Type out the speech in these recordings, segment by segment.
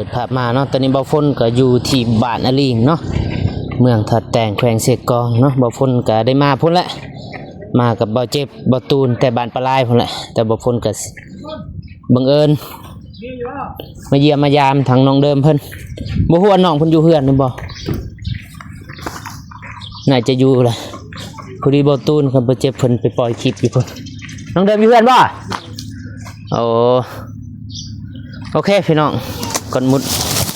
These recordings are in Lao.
ເປີດພາບມາເນາະ ຕອນນີ້ບ່າວຝົນກໍຢູ່ທີ່ບ້ານອາລີງເນາະ ເມືອງທາດແຕງ ແຂວງເຊກອງເນາະ. ບ່າວຝົນກໍໄດ້ມາພຸ້ນແຫຼະ ມາກັບບ່າວເຈັບ ບ່າວຕູນ ແຕ່ບ້ານປາລາຍພຸ້ນແຫຼະ ແຕ່ບ່າວຝົນກໍບັງເອີນມາຢ້ຽມມາຢາມທາງນ້ອງເດີມເພິ່ນ. ບໍ່ຮູ້ວ່ານ້ອງເພິ່ນຢູ່ເຮືອນແມ່ນບໍ່? ໜ້າຈະຢູ່ແຫຼະ ພໍດີບ່າວຕູນກັບບ່າວເຈັບເພິ່ນໄປປ່ອຍຄລິບຢູ່ພຸ້ນ. ນ້ອງເດີມຢູ່ເຮືອນບໍ່? ໂອ້ ໂອເຄພີ່ນ້ອງ ກ່ອນໝົດ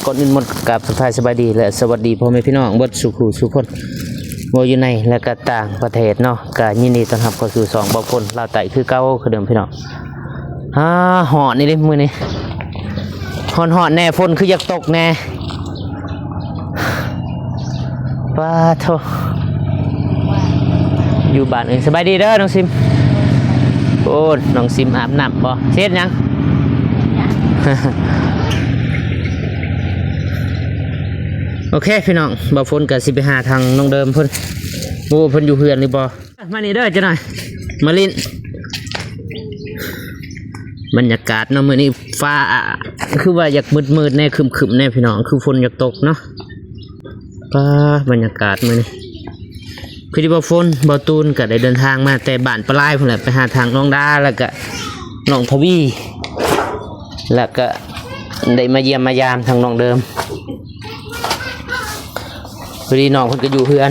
ກ່ອນອື່ນໝົດ ກາບທັກທາຍສະບາຍດີ ແລະ ສະຫວັດດີພໍ່ແມ່ພີ່ນ້ອງເບິດສູ່ຜູ້ສູ່ຄົນ ບໍ່ຢູ່ໃນ ແລະ ກະຕ່າງປະເທດເນາະ. ກະຍິນດີຕ້ອນຮັບເຂົ້າສູ່ຊ່ອງບ່າວຝົນລາວໃຕ້ຄືເກົ່າຄືເດີມພີ່ນ້ອງ. ອາ ຮ້ອນອີ່ຫຼີມື້ນີ້ ຮ້ອນໆແດ່ ຝົນຄືຢາກຕົກແດ່. ປາໂທ ຢູ່ບ້ານເອີຍ. ສະບາຍດີເດີນ້ອງຊິມ. ໂອ້ ນ້ອງຊິມອາບນ້ຳບໍ່? ເຮັດຫຍັງ? ໂອເຄພີ່ນ້ອງ ບ່າວຝົນກໍຊິໄປຫາທາງນ້ອງເດີມເພິ່ນ ບໍ່ຮູ້ເພິ່ນຢູ່ເຮືອນຫຼືບໍ່. ມານີ້ເດີ ຈັກໜ້ອຍມາຫຼິ້ນ. ບັນຍາກາດເນາະ ມື້ນີ້ຟ້າຄືວ່າຢາກມືດໆແດ່ ຄຶ້ມໆແດ່ພີ່ນ້ອງ ຄືຝົນຢາກຕົກເນາະ. ປາ ບັນຍາກາດມື້ນີ້ ຄືທີ່ບ່າວຝົນ ບ່າວຕູນກໍໄດ້ເດີນທາງມາແຕ່ບ້ານປາລາຍພຸ້ນແຫຼະ ໄປຫາທາງນ້ອງດາ ແລ້ວກໍນ້ອງທະວີ ແລ້ວກໍໄດ້ມາຢ້ຽມມາຢາມທາງນ້ອງເດີມ. ພໍດີນ້ອງເພິ່ນກໍຢູ່ເຮືອນ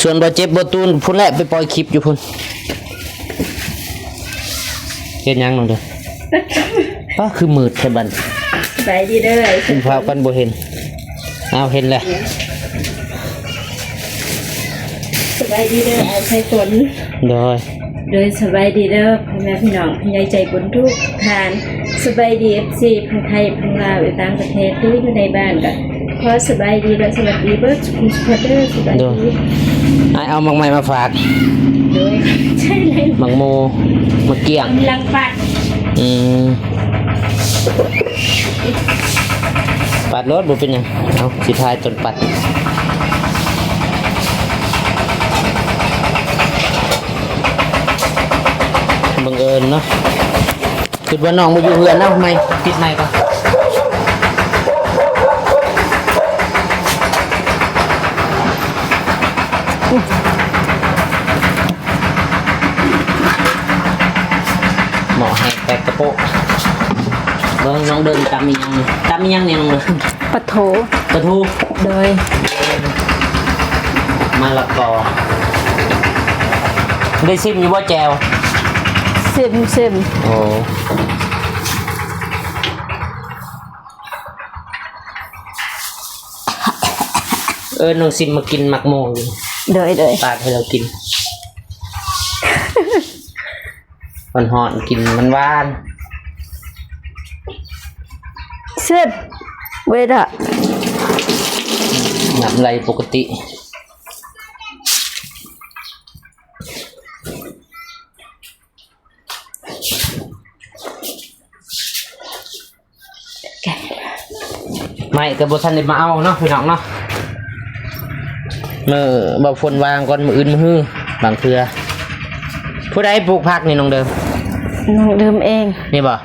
ສ່ວນບ່າວເຈັບ ບ່າວຕູນພຸ້ນແຫຼະ ໄປປ່ອຍຄລິບຢູ່ພຸ້ນ. ເຮັດຫຍັງນ້ອງເດີ? ປ້າ ຄືມືດແທ້ບັດ. ສະບາຍດີເດີ. ພາກັນບໍ່ເຫັນ. ອ້າວ ເຫັນແລ້ວ. ສະບາຍດີເດີ ອ້າຍໄຊຝົນ. ໂດຍ. ໂດຍ ສະບາຍດີເດີ ພໍ່ແມ່ພີ່ນ້ອງຜູ້ໃຫຍ່ໃຈບຸນທຸກທ່ານ. ສະບາຍດີ ເອັຟຊີ ທັງໄທ ທັງລາວ ຢູ່ຕ່າງປະເທດ ຫຼືຢູ່ໃນບ້ານ ກໍຂໍສະບາຍດີ ແລະ ສະຫວັດດີເບິດສູ່ຜູ້ສູ່ຄົນເດີ. ສະບາຍດີ. ໂດຍ. ອ້າຍເອົາໝາກໄມ້ມາຝາກ. ໂດຍ. ຂອບໃຈຫຼາຍ. ໝາກໂມ ໝາກກ້ຽງ. ກຳລັງປັດ. ອືມ. ປັດໂລດ ບໍ່ເປັນຫຍັງ. ເອົາ ຊິຖ່າຍຕອນປັດ. ບັງເອີນເນາະ ຄິດວ່ານ້ອງບໍ່ຢູ່ເຮືອນ. ເອົາ ໄມ ປິດໄມກ່ອນ. ໝໍ້ແຮງແຕກກະໂປະ. ເບິ່ງນ້ອງເດີນຕຳອີ່ຫຍັງນີ້? ຕຳອີ່ຫຍັງນີ້ນ້ອງເດີນ? ປາທູ. ປາທູ. ໂດຍ. ມະລະກອ. ໄດ້ຊິມຢູ່ບໍ່ແຈ່ວ? ຊິມ ຊິມ. ໂອ້. ເອີ້ນນ້ອງຊິມມາກິນໝາກໂມຢູ່. ໂດຍ ໂດຍ. ປາດໃຫ້ລາວກິນ. ຮ້ອນໆ ກິນມັນຫວານ. ເຊັບເວດາ ນ້ຳໄຫຼປົກກະຕິ. ໄມ້ກໍບໍ່ທັນໄດ້ມາເອົາເນາະ ພີ່ນ້ອງເນາະ. ມື້ບ່າວຝົນວ່າງກ່ອນ ມື້ອື່ນມື້ຮື ບາງເທື່ອ. ຜູ້ໃດປູກຜັກນີ້ນ້ອງເດີມ? ນ້ອງເດີມເອງ. ນີ້ບໍ່?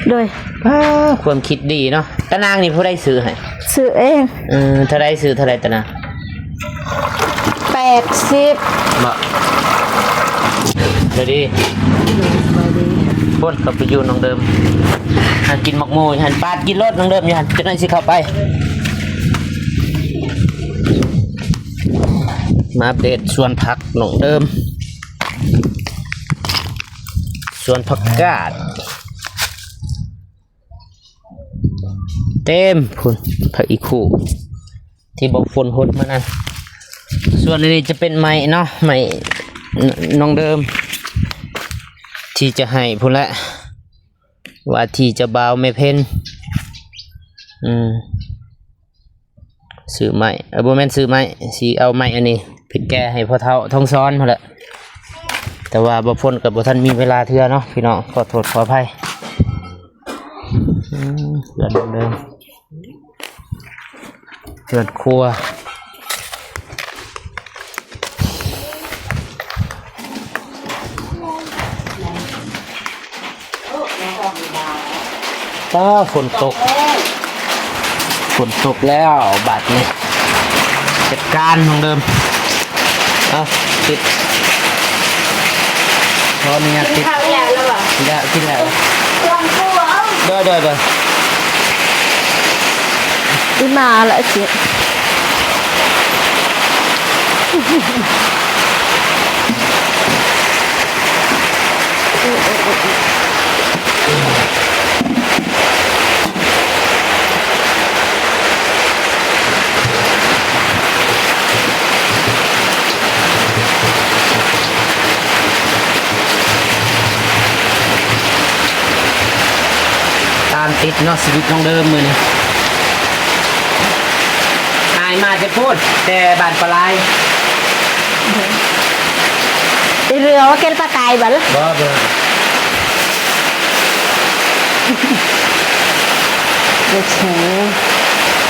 ໂດຍ. ວ້າ ຄວາມຄິດດີເນາະ. ຕານາງນີ້ຜູ້ໃດຊື້ໃຫ້? ຊື້ເອງ. ເອີ ເທົ່າໃດ ຊື້ເທົ່າໃດຕານາງ? ແປດສິບ. ບໍ່ ສະບາຍດີ. ໂດຍ ສະບາຍດີ. ພຸ້ນ ເຂົ້າໄປຢູ່ນ້ອງເດີມ ຫັ້ນກິນໝາກໂມຢູ່ຫັ້ນ. ປາດກິນໂລດນ້ອງເດີມຢູ່ຫັ້ນ ຈັກໜ້ອຍຊິເຂົ້າໄປ. ມາອັບເດດສວນຜັກນ້ອງເດີມ ສວນຜັກກາດ. ເຕັມພຸ້ນ ຜັກອີ່ຄູ່ ທີ່ບໍ່ຝົນຫົດມານັ້ນ. ສ່ວນອັນນີ້ຈະເປັນໄມ້ເນາະ ໄມ້ ນ- ນ້ອງເດີມ ທີ່ຈະໃຫ້ພຸ້ນແຫຼະ ວ່າທີ່ເຈົ້າບ່າວແມ່ເພັນ. ອືມ ຊື້ໄມ້ ເອີ ບໍ່ແມ່ນຊື້ໄມ້ ຊິເອົາໄມ້ອັນນີ້ໄປແກ່ໃຫ້ພໍ່ເຖົ້າທອງສອນພຸ້ນແຫຼະ ແຕ່ວ່າບ່າວຝົນກໍບໍ່ທັນມີເວລາເທື່ອເນາະ ພີ່ນ້ອງ ຂໍໂທດຂໍອະໄພ. ອືມ ເຮືອນເດີມ ເຮືອນຄົວ. ຟ້າຝົນຕົກ. ຝົນຕົກແລ້ວບາດນີ້ ຈັດການນ້ອງເດີມ. ເອົາ ຕິດ ຂໍອະນຸຍາດຕິດ. ກິນເຂົ້າແລ້ວລະບໍ່? ກິນແລ້ວ ກິນແລ້ວ. ໂດຍ ໂດຍ ໂດຍ. ອີ່ມາລະຊິ ຕາມຕິດເນາະ ຊີວິດນ້ອງເດີມມື້ນີ້. ອ້າຍມາແຕ່ພຸ້ນ ແຕ່ບ້ານປາລາຍ. ເຫຼືອວ່າແກ່ນປາກາຍບໍ່ລະ? ບໍ່ ບໍ່. ໂອເຄ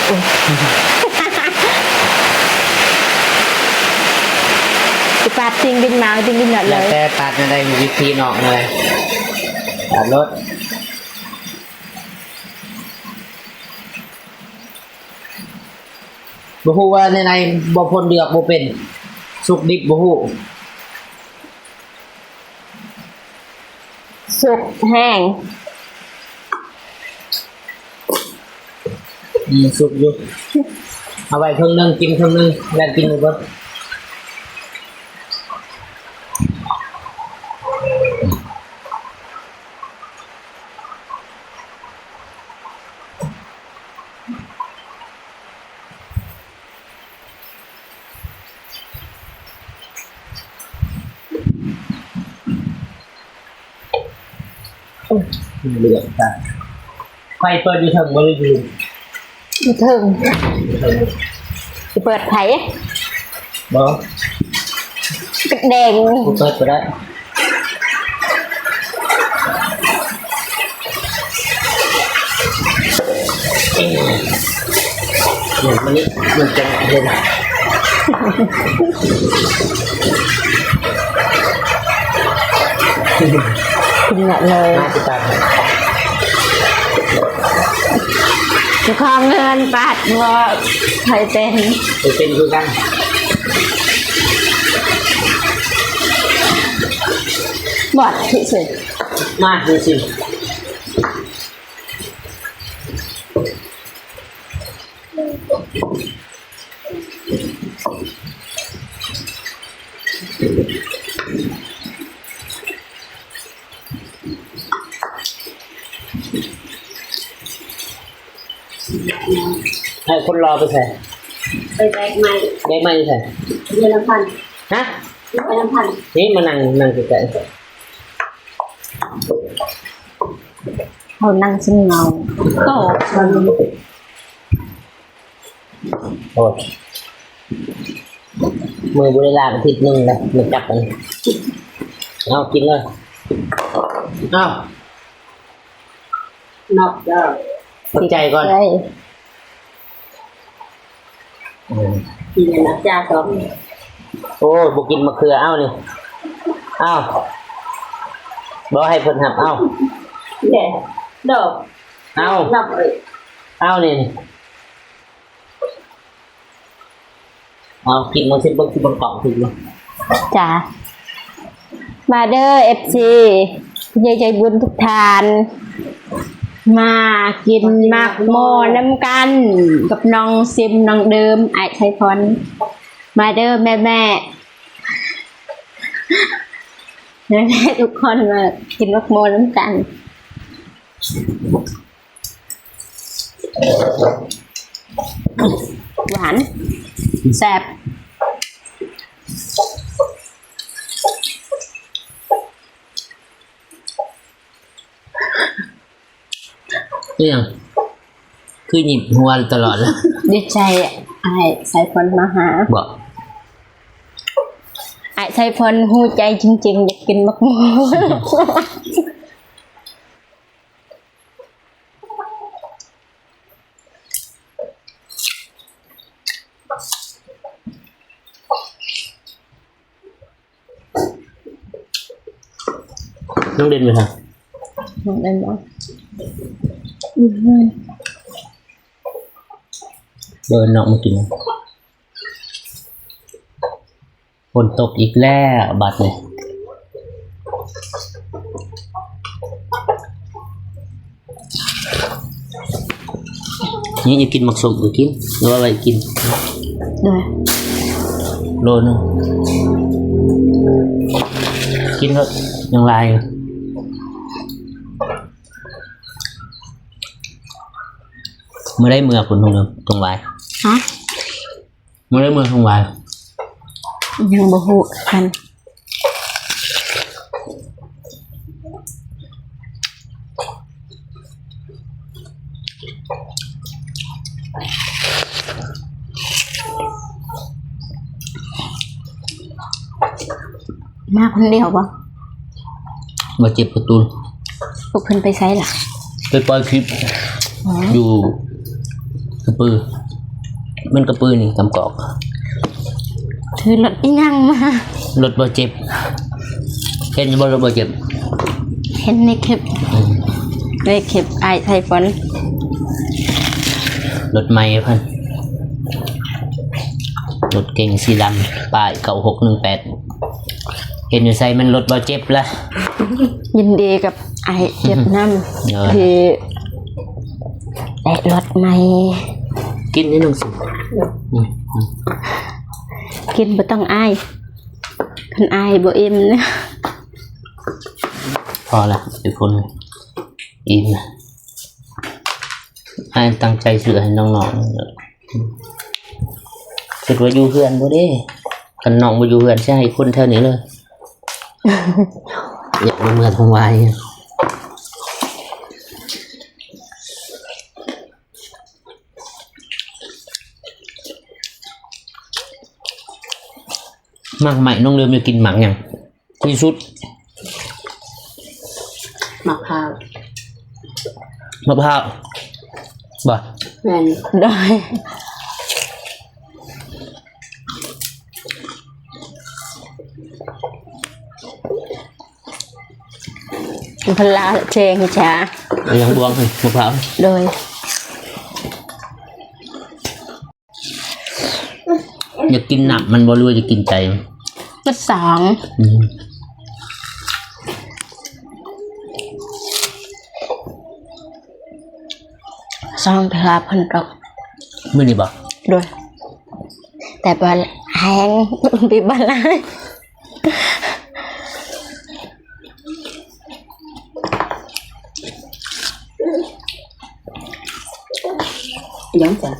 ໂອ້ຍ ຊິປາດຕິ່ງບິນມາ ຕິ່ງບິນເນາະ ແລ້ວແຕ່ປາດແນວໃດ ວິທີເນາະ ເອີຍ ປາດໂລດ. ບໍ່ຮູ້ວ່າແນວໃດ ບໍ່ພົ້ນເລືອກບໍ່ເປັນ ສຸກດິບບໍ່ຮູ້. ສຸກແຮງ. ອືມ ສຸກຢູ່. ເອົາໄວ້ເຄິ່ງໜຶ່ງ ກິນເຄິ່ງໜຶ່ງ ແລ່ນກິນໝົດ. ເລືອກຕາ ໄຟເປີດຢູ່ເທິງບໍ່ ຫຼື ຢູ່ ຢູ່ເທິງ? ຊິເປີດໃຜ? ບໍ່ ກະແດງ ບໍ່ເປີດກໍໄດ້. ເອີ ມັນນີ້ ມັນຈະເຫັນ ກິນເລີຍ ມາຊິຕາມ ເຈົ້າຂອງເຮືອນປາດ ບໍ່ໃຜເປັນ ເປັນຄືກັນ ບອດທີ່ສຸດ ມາຄືຊິ. ໃຫ້ຄົນລໍໄປໃສ? ໄປແບກໄມ້. ແບກໄມ້ຢູ່ໃສ? ຢູ່ນຳພັນ. ຮະ? ຢູ່ນຳພັນ. ນີ້ມານັ່ງ ນັ່ງໃກ້ໆ. ເຮົານັ່ງຊິເງົາ ໂຕ ໂອ້ຍ ມືບໍ່ໄດ້ລ້າງອາທິດໜຶ່ງແລ້ວ ມາຈັບອັນນີ້. ເອົາ ກິນເລີຍ. ເອົາ ນອກເດີ ຂອບໃຈກ່ອນ. ອືມ ກິນແລ້ວນະຈ້າ ຕອບ. ໂອ້ຍ ບໍ່ກິນມະເຂືອ ເອົານີ້ ເອົາ ບໍ່ໃຫ້ເພິ່ນຮັບ ເອົາ ແດ່ ດອກ ເອົາ ນັບເອີຍ ເອົານີ້ ເອົາ ກິນມາຊິເບິ່ງ ຊິເບິ່ງກອງ ກິນມາ ຈ້າ. ມາເດີ ເອັຟຊີ ຜູ້ໃຫຍ່ໃຈບຸນທຸກທ່ານ ມາກິນໝາກໂມນຳກັນກັບນ້ອງຊິມ ນ້ອງເດີມ ອ້າຍໄຊພອນ. ມາເດີແມ່ໆ ແມ່ໆ ທຸກຄົນ ມາກິນໝາກໂມນຳກັນ. ຫວານ ແຊບ. ອີ່ຫຍັງ ຄືຫຍິບຫົວຕະຫຼອດລະ? ດີໃຈ ອ້າຍໄຊພອນມາຫາ. ບໍ່ ອ້າຍໄຊພອນຮູ້ໃຈຈິງໆ ຢາກກິນໝາກໂມ. ນ້ອງເດັ່ນໄປຫາ ນ້ອງເດັ່ນບໍ່? ອື ອື. ເອີ້ນນ້ອງມາກິນ. ຝົນຕົກອີກແລ້ວບາດນີ້. ນີ້ ຢາກກິນໝາກສົມກໍກິນ ຫຼືວ່າໄວ້ກິນ. ໂດຍ ໂລໜຶ່ງ ກິນເຖາະ ຍັງຫຼາຍຢູ່. ມື້ໃດເມືອພຸ້ນ ທົ່ງຫວາຍ? ຮະ? ບໍ່ໄດ້ເມືອທົ່ງຫວາຍ ຍັງບໍ່ຮູ້ຄືກັນ. ມາຄົນດຽວບໍ່? ບໍ່ເຈັບປະຕູ. ພວກເພິ່ນໄປໃສລະ? ໄປປ່ອຍຄລິບ ອໍ ຢູ່ກະປື. ແມ່ນກະປືນີ້ ກຳກອກ. ຖືລົດອີຫຍັງມາ? ລົດບໍ່ເຈັບ. ເຫັນຢູ່ບໍ່ລົດບໍ່ເຈັບ? ເຫັນໃນຄລິບ. ອືມ ໃນຄລິບອ້າຍໄຊຝົນ. ລົດໃໝ່ເພິ່ນ ລົດເກັງສີດຳ ປ້າຍເກົ້າຫົກໜຶ່ງແປດ. ເຫັນຢູ່ໃສແມ່ນລົດບໍ່ເຈັບລະ. ຍິນດີກັບອ້າຍເຈັບນຳ ເອີ ທີ່ໄດ້ລົດໃໝ່. ກິນນິດໜຶ່ງຊິ. ອືມ ອືມ ກິນບໍ່ຕ້ອງອາຍ ຄັນອາຍບໍ່ອີ່ມ. ພໍລະ ທຸກຄົນ ອີ່ມລະ. ອ້າຍຕັ້ງໃຈຊື້ໃຫ້ນ້ອງໆ ຄິດວ່າຢູ່ເຮືອນບໍ່ເດ້. ຄັນນ້ອງບໍ່ຢູ່ເຮືອນ ຊິໃຫ້ຄົນແຖວນີ້ເລີຍ. ຢາກມາເມືອທົ່ງຫວາຍ. ໝາກໄມ້ ນ້ອງເລີ່ມຈະກິນໝາກຫຍັງ ທີ່ສຸດ? ໝາກພ້າວ. ໝາກພ້າວບໍ່? ແມ່ນ. ໂດຍ ເພິ່ນລາວແຈງຈ້າ. ຍັງບວງ ໝາກພ້າວ. ໂດຍ. ຢາກກິນນ້ຳມັນບໍ່ ຫຼືວ່າຢາກກິນໃຈມັນ? ກໍສອງ. ອືມ ສອງເທື່ອຝົນຕົກ. ມື້ນີ້ບໍ່? ໂດຍ ແຕ່ບໍ່ແຮງ ບໍ່ຫຼາຍ. ຍ້ອນຈ້ະ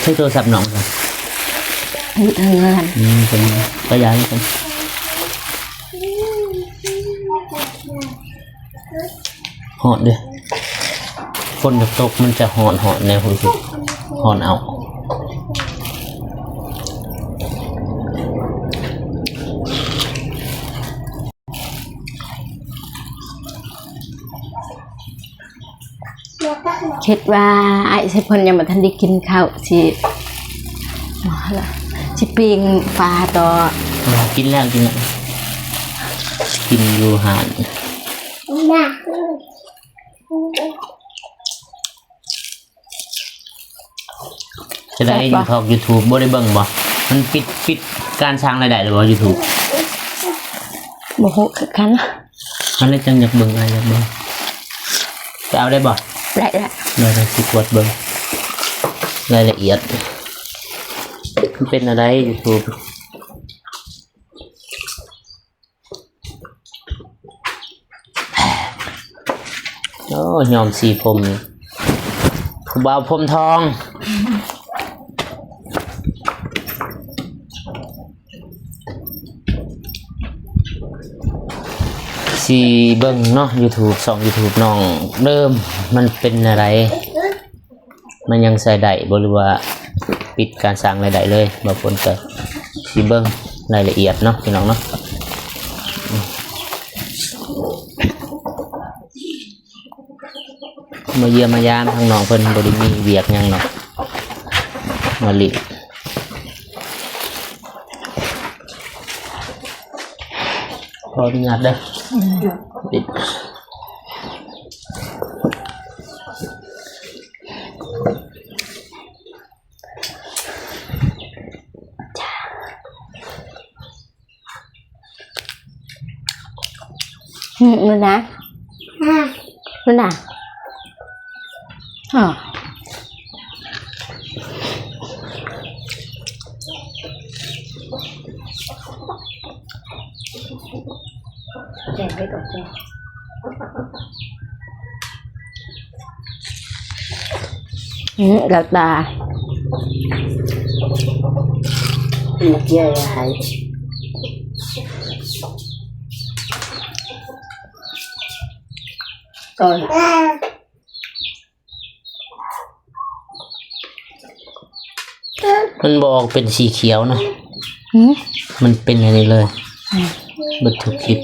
ໃຊ້ໂທລະສັບນ້ອງ ຢູ່ເທິງເຮືອນ. ອືມ ເປັນກະຢານກັນ. ຮ້ອນເດ້ ຝົນຕົກມັນຈະຮ້ອນໆ ແນວຮູ້ສຶກຮ້ອນເອົາ. ຄິດວ່າອ້າຍໄຊພົນຍັງບໍ່ທັນໄດ້ກິນເຂົ້າ ຊິ ຊິປີ້ງປາຕໍ່. ກິນແລ້ວ ກິນແລ້ວ ກິນຢູ່ຮ້ານ. ຈະໄດ້ ແຊບບໍ່? ຢູ່ທອກ YouTube ບໍ່ໄດ້ເບິ່ງບໍ່? ມັນປິດ ປິດການສ້າງລາຍໄດ້ແລ້ວບໍ່ YouTube? ບໍ່ຮູ້ຄືກັນ. ອັນນີ້ຈັ່ງຢາກເບິ່ງ ອ້າຍຢາກເບິ່ງ. ໄປເອົາໄດ້ບໍ່? ໄດ້ ໄດ້ ໄດ້ ຊິກວດເບິ່ງລາຍລະອຽດ ມັນເປັນແນວໃດ YouTube. ໂອ້ ຍ້ອມສີຜົມ ຜູ້ບ່າວຜົມທອງ. ຊິເບິ່ງເນາະ YouTube ຊ່ອງ YouTube ນ້ອງເລີ່ມ ມັນເປັນແນວໃດ? ມັນຍັງໃຊ້ໄດ້ບໍ່ ຫຼືວ່າປິດການສ້າງລາຍໄດ້ເລີຍ? ບ່າວຝົນກໍຊິເບິ່ງລາຍລະອຽດເນາະ ພີ່ນ້ອງເນາະ. ມາຢ້ຽມມາຢາມທາງນ້ອງເພິ່ນ ບໍ່ໄດ້ມີວຽກຫຍັງເນາະ ມາຫຼິ້ນ. ຂໍອະນຸຍາດເດີ ປິດ. ອືມ ນັ້ນນະ ນັ້ນນະ ອໍ ແກະໄວ້ກ່ອນ ແກະ ອືມ ແລ້ວຕາ ມັນເຈີຫຼາຍ ກໍ ມັນບໍ່ອອກເປັນສີຂຽວນະ ຫືມ ມັນເປັນອັນນີ້ເລີຍ ອືມ ເບິດທຸກຄລິບ.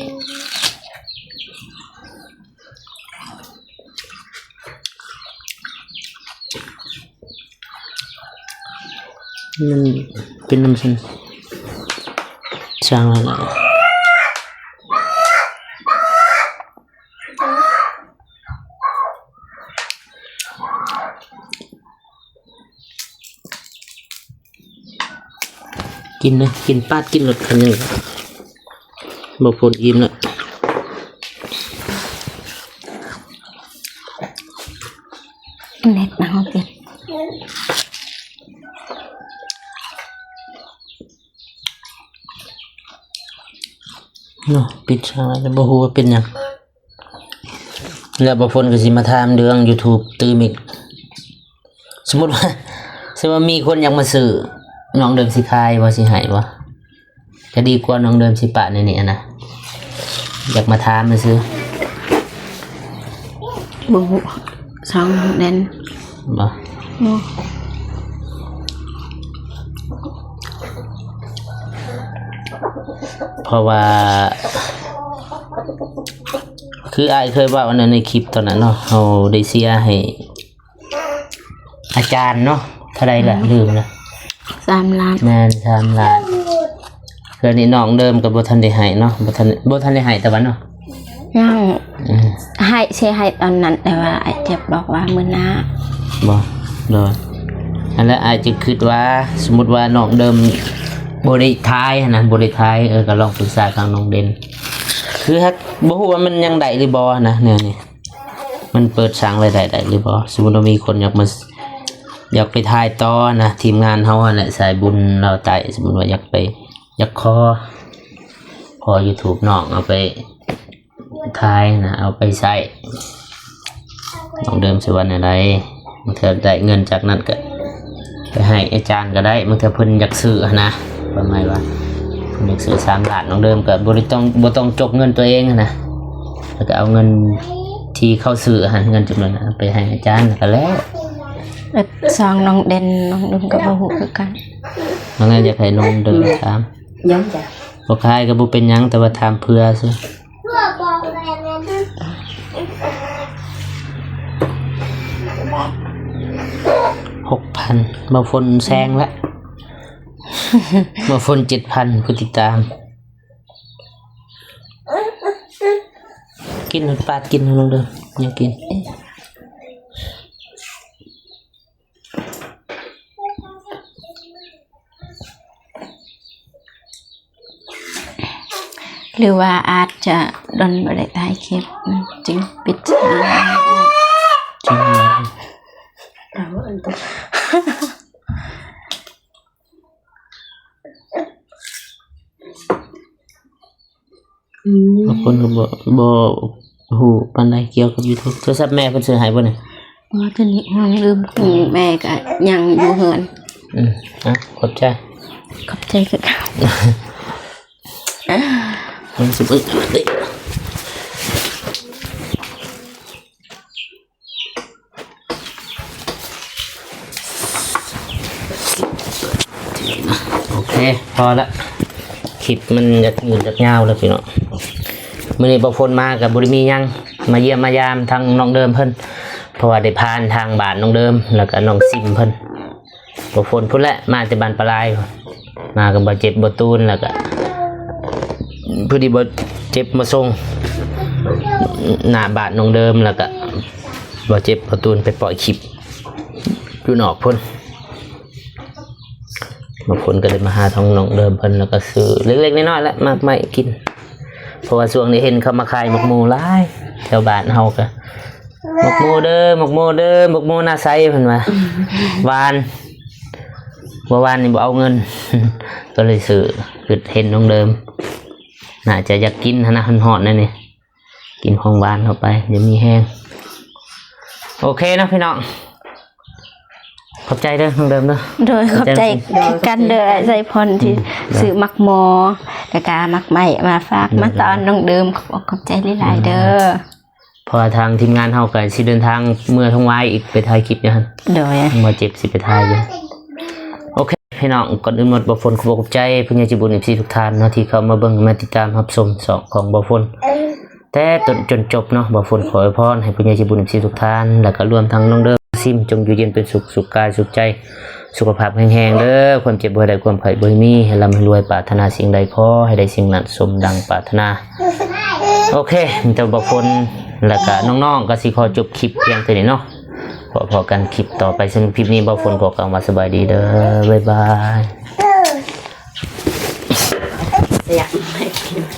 ມັນເປັນນຳຊັ້ນ ຊ່າງມັນລະ ກິນນະ ກິນປາດກິນໂລດ ຄັນຍັງບໍ່ພົ້ນອີ່ມລະ ເນັດມາເຮົາຕິ ເນາະ ປິດຊ່າງແລ້ວ ບໍ່ຮູ້ວ່າເປັນຫຍັງ ແລ້ວບໍ່ພົ້ນກໍຊິມາຖາມເລື່ອງຢູທູບຕື່ມອີກ ສົມມຸດວ່າ ສົມມຸດວ່າມີຄົນຢາກມາຊື້ ນ້ອງເດີມຊິຂາຍບໍ່ ຊິໃຫ້ບໍ່? ກະດີກວ່ານ້ອງເດີມຊິປະໃນນີ້ຫັ້ນນະ ຢາກມາຖາມຊື່ໆ. ບໍ່ຮູ້ ຊ່ອງນ້ອງເດີມບໍ່? ບໍ່ ເພາະວ່າ ຄືອ້າຍເຄີຍເວົ້າອັນນັ້ນໃນຄລິບຕອນນັ້ນເນາະ ເຮົາໄດ້ເສຍໃຫ້ ອາຈານເນາະ ເທົ່າໃດລະ ອືມ ລືມລະ ສາມລ້ານ ແມ່ນ ສາມລ້ານ. ແລ້ວນີ້ນ້ອງເດີມກໍບໍ່ທັນໄດ້ໃຫ້ເນາະ ບໍ່ທັນ ບໍ່ທັນໄດ້ໃຫ້ຕະວັນເນາະ ຍັງ ອືມ ໃຫ້ ຊິໃຫ້ຕອນນັ້ນ ແຕ່ວ່າອ້າຍເຈັບບອກວ່າມື້ໜ້າ ບໍ່ ໂດຍ ຫັ້ນແຫຼະ ອ້າຍຈຶ່ງຄິດວ່າ ສົມມຸດວ່ານ້ອງເດີມບໍ່ໄດ້ຖ່າຍຫັ້ນນະ ບໍ່ໄດ້ຖ່າຍ ເອີ ກໍລອງປຶກສາທາງນ້ອງເດັ່ນ ຄືຫາກບໍ່ຮູ້ວ່າມັນຍັງໄດ້ຫຼືບໍ່ຫັ້ນນະ ແນວນີ້. ມັນເປີດສ້າງລາຍໄດ້ໄດ້ຫຼືບໍ່? ສົມມຸດວ່າມີຄົນຢາກມາ ຢາກໄປຖ່າຍຕໍ່ນະ ທີມງານເຮົາຫັ້ນແຫຼະ ສາຍບຸນລາວໃຕ້ ສົມມຸດວ່າຢາກໄປ ຢາກຂໍ ຂໍຢູທູບນ້ອງເອົາໄປຖ່າຍນະ ເອົາໄປໃຊ້ ນ້ອງເດີມຊິວ່າແນວໃດ? ບາງເທື່ອໄດ້ເງິນຈາກນັ້ນກໍ ໄປໃຫ້ອາຈານກໍໄດ້ ບາງເທື່ອເພິ່ນຢາກຊື້ຫັ້ນນະ ຄວາມໝາຍວ່າເພິ່ນຢາກຊື້ສາມລ້ານ ນ້ອງເດີມກໍບໍ່ໄດ້ຕ້ອງ ບໍ່ຕ້ອງຈົກເງິນຕົວເອງຫັ້ນນະ ແລ້ວກໍເອົາເງິນທີ່ເຂົາຊື້ຫັ້ນ ເງິນຈຳນວນນັ້ນໄປໃຫ້ອາຈານກໍແລ້ວ. ແລ້ວຊ່ອງນ້ອງເດັ່ນ ນ້ອງເດີມກໍບໍ່ຮູ້ຄືກັນ ນ້ອງເດັ່ນຢາກໃຫ້ນ້ອງເດີມຖາມ ຍັງຈ້ະ ບໍ່ຂາຍກໍບໍ່ເປັນຫຍັງ ແຕ່ວ່າຖາມເພື່ອຊື່. ຫົກພັນ ບ່າວຝົນແຊງລະ ບ່າວຝົນເຈັດພັນຜູ້ຕິດຕາມ ກິນປາດກິນລົງເດີ ຍັງກິນ. ຫຼືວ່າອາດຈະດົນບໍ່ໄດ້ຖ່າຍຄລິບ ຈຶ່ງປິດຊ່ອງ. ອືມ ບາງຄົນກໍບໍ່ ບໍ່ຮູ້ປານໃດກ່ຽວກັບຢູທູບ. ໂທລະສັບແມ່ເພິ່ນຊື້ໃຫ້ບໍ່ນີ້? ບໍ່ ໂຕນີ້ຍັງລືມຂອງແມ່ກະຍັງຢູ່ເຮືອນ. ອືມ ອ່ະ ຂອບໃຈ ຂອບໃຈຄືກັນ. ມັນຊິເບິ່ງເດ້. ໂອເຄ ພໍລະ ຄລິບມັນຢາກຍືດຢາກຍາວແລ້ວພີ່ນ້ອງ. ມື້ນີ້ບ່າວຝົນມາກໍບໍ່ໄດ້ມີຫຍັງ ມາຢ້ຽມມາຢາມທາງນ້ອງເດີມເພິ່ນ ເພາະວ່າໄດ້ຜ່ານທາງບ້ານນ້ອງເດີມ ແລ້ວກໍນ້ອງຊິມເພິ່ນ. ບ່າວຝົນພຸ້ນແຫຼະ ມາແຕ່ບ້ານປາລາຍ ມາກັບບ່າວເຈັບບ່າວຕູນ ແລ້ວກະ ພໍດີບ່າວເຈັບມາສົ່ງໜ້າບ້ານນ້ອງເດີມ ແລ້ວກະບ່າວເຈັບບ່າວຕູນໄປປ່ອຍຄລິບຢູ່ນອກພຸ້ນ. ບ່າວຝົນກໍເລີຍມາຫາທາງນ້ອງເດີມເພິ່ນ ແລ້ວກະຊື້ເລັກໆນ້ອຍໆແຫຼະ ໝາກໄມ້ກິນ. ເພາະວ່າຊ່ວງນີ້ເຫັນເຂົາມາຂາຍໝາກໂມຫຼາຍ ແຖວບ້ານເຮົາກະ ໝາກໂມເດີ ໝາກໂມເດີ ໝາກໂມນາໄຊ ເພິ່ນວ່າ ຫວານ ບໍ່ຫວານນີ້ບໍ່ເອົາເງິນ ກໍເລີຍຊື້ ຄິດເຫັນນ້ອງເດີມ ໜ້າຈະຢາກກິນຫັ້ນນະ ຮ້ອນໆ ແນວນີ້ ກິນຂອງຫວານເຂົ້າໄປ ຈະມີແຮງ. ໂອເຄເນາະພີ່ນ້ອງ ຂອບໃຈເດີນ້ອງເດີມເດີ. ໂດຍ ຂອບໃຈ ຂອບໃຈຄືກັນເດີ ອ້າຍໄຊພອນທີ່ ອືມ ຊື້ໝາກໝໍ ແລ້ວກະໝາກໄມ້ມາຝາກ ໂດຍ ມາຕ້ອນນ້ອງເດີມ. ຂອບ ຂອບໃຈຫຼາຍໆເດີ. ອືມ ເພາະວ່າທາງທີມງານເຮົາກໍຊິເດີນທາງເມືອທົ່ງຫວາຍອີກ ໄປຖ່າຍຄລິບຢູ່ຫັ້ນ. ໂດຍ ໝໍເຈັບຊິໄປຖ່າຍຢູ່. ໂອເຄ ພີ່ນ້ອງ ກ່ອນອື່ນໝົດ ບ່າວຝົນຂໍຂອບໃຈຜູ້ໃຫຍ່ໃຈບຸນ ເອັຟຊີ ທຸກທ່ານເນາະ ທີ່ເຂົ້າມາເບິ່ງ ມາຕິດຕາມຮັບຊົມຊ່ອງຂອງບ່າວຝົນ ແຕ່ຕົ້ນຈົນຈົບເນາະ. ບ່າວຝົນຂໍອວຍພອນໃຫ້ຜູ້ໃຫຍ່ໃຈບຸນ ເອັຟຊີ ທຸກທ່ານ ແລ້ວກໍລວມທັງນ້ອງເດີມ ຊິມ ຈົ່ງຢູ່ເຢັນເປັນສຸກ ສຸກກາຍສຸກໃຈ ສຸຂະພາບແຮງໆເດີ. ຄວາມເຈັບບໍ່ໃຫ້ໄດ້ ຄວາມໄຂ້ບໍ່ໃຫ້ມີ ໃຫ້ລ່ຳໃຫ້ລວຍ ປາດຖະໜາສິ່ງໃດຂໍໃຫ້ໄດ້ສິ່ງນັ້ນ ສົມດັ່ງປາດຖະໜາ. ໂອເຄ ມີແຕ່ບ່າວຝົນ ແລ້ວກະນ້ອງໆ ກໍຊິຂໍຈົບຄລິບພຽງເທົ່ານີ້ເນາະ. ພໍ້ກັນຄລິບຕໍ່ໄປ. ສຳລັບຄລິບນີ້ ບ່າວຝົນຂໍກ່າວວ່າສະບາຍດີເດີ ບາຍບາຍ.